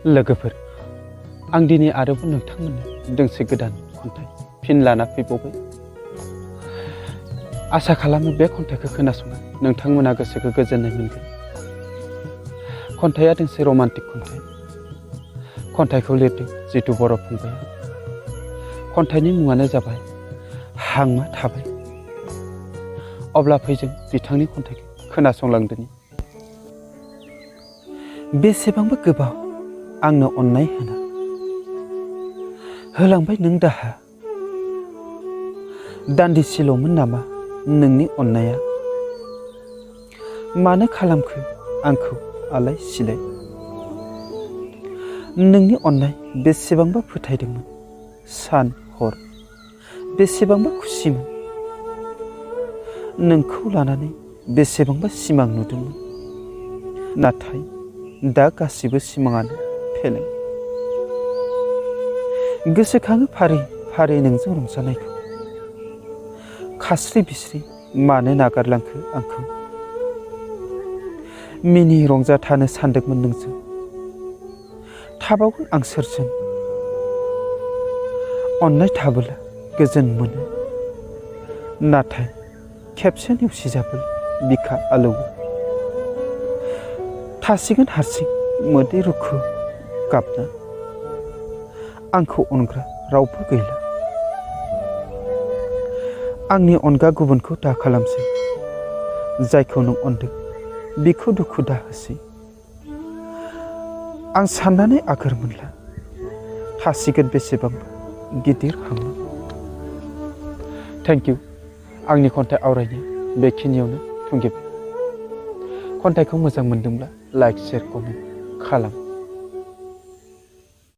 लोगोफोर, आं दिनै आरोबाव नोंथांमोननो दोंसे गोदान खन्थाइ फिन लाना फैबावबाय। आसा खालामो बे खन्थाइखौ खोनासंना नोंथांमोना गोसोखौ गोजोननाय मोनगोन। खन्थाइया दोंसे रमान्टिक खन्थाइ। खन्थाइखौ लिरदों जितु बर' फंबाया। खन्थाइनि मुङानो जाबाय हांमा थाबाय। अब्ला फै जों बिथांनि खन्थाइखौ खोनासंलांदोनि। बेसेबांबा गोबाव आंनो अननाय होना होलांबाय नों दाहा। दान्दिसेल'मोन नामा नोंनि अननाया? मानो खालामखो आंखौ आलाय सिलाय? नोंनि अननाय बेसेबांबा फोथायदोंमोन सान हर, बेसेबांबा खुसिमोन। नोंखौ लानानै बेसेबांबा सिमां नुदोंमोन। नाथाय दा गासिबो सिमाङानो फेलें। गोसोखाङो फारि फारि नोंजों रंजानायखौ। खास्रि बिस्रि मानो नागारलांखो आंखौ? मिनि रंजाथानो सानदोंमोन नोंजों। थाबावगोन आं सोरजों? अननाय थाबोला गोजोन मोनो। नाथाय खेबसे नेवसिजाबोला बिखा आलौवो। थासिगोन हारसिं मोदै रुखु गाबना। आंखौ अनग्रा रावबो गैला। आंनि अनगा गुबुनखौ दा खालामसै। जायखौ नों अनदों बिखौ दुखु दाहोसै। आं साननानै आगोर मोनला। थासिगोन बेसेबांबा गिदिर हांमा। Thank you. आंनि खन्थाइ आवरायनाया बेखिनियावनो थुंगेबाय। खन्थाइखौ मोजां मोनदोंब्ला लाइक, शेयार, कमेन्ट खालाम।